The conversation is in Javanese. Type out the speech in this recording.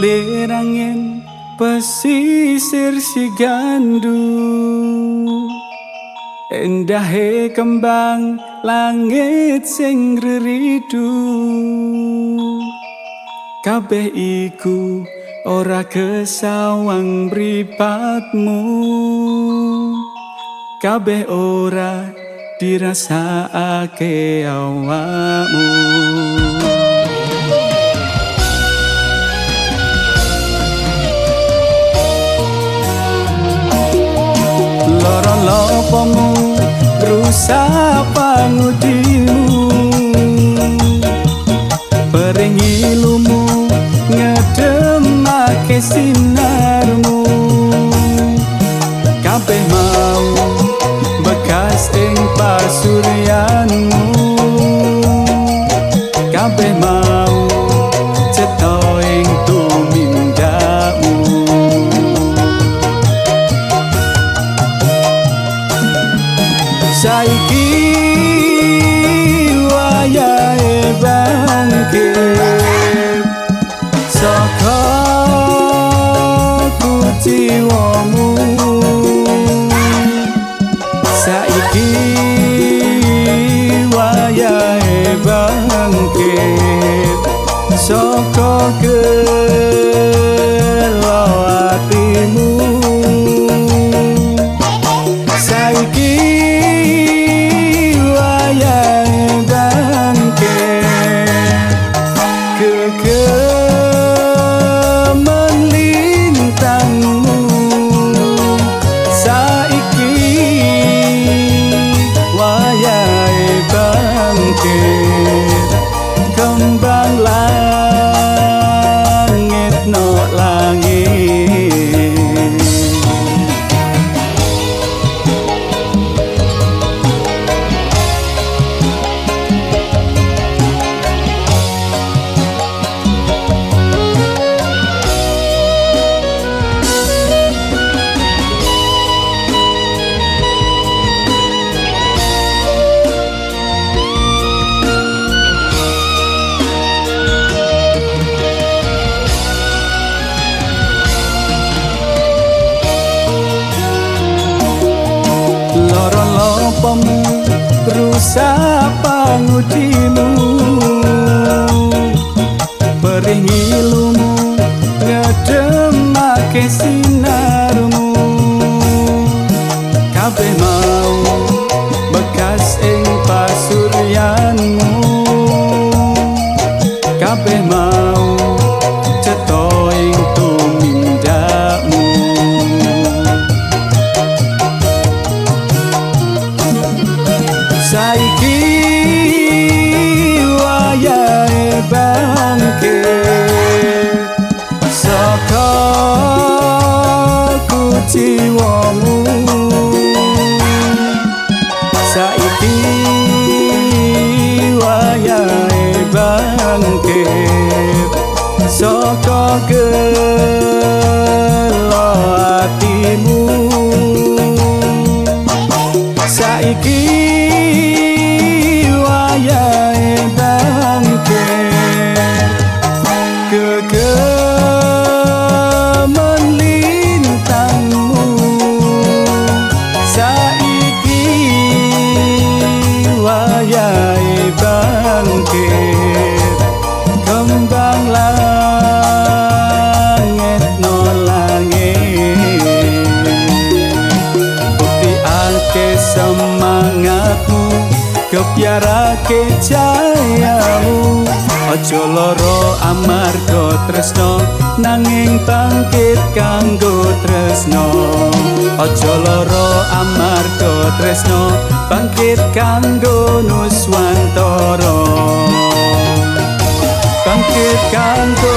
Sumilir angin pesisir Sigandu, endahe kembang langit sing reridu. Kabeh iku ora kesawang mripatmu, kabeh ora dirasakake awakmu. Loro lopomu rusak pangudimu, peringilumu ngedemake sinarmu. Kabeh mau bekas ing pasuryanmu, kabeh mau cetha ing tumindakmu. Saiki wayahe bangkit saka kuciwamu, saiki wayahe bangkit saka gelo atimu. Saiki wayahe bangkit kegemen lintangmu, saiki wayahe bangkit kembang langit no langit. Loro lopomu rusak pangudimu, peringilumu ngedemake sinarmu. Kabeh mau bekas ing pasuryanmu, kabeh mau cetha ing tumindakmu. Saiki wayahe bangkit saka kuciwamu, saiki wayahe bangkit saka gelo atimu. Saiki wayahe bangkit kegemen lintangmu, saiki wayahe bangkit kembang langit no langit. Buktiake semangatmu, kepiarake jayamu. Aja lara amarga tresno, nanging bangkit kanggo tresno. Aja lara amarga tresno, bangkit kanggo nuswantara. Bangkit kanggo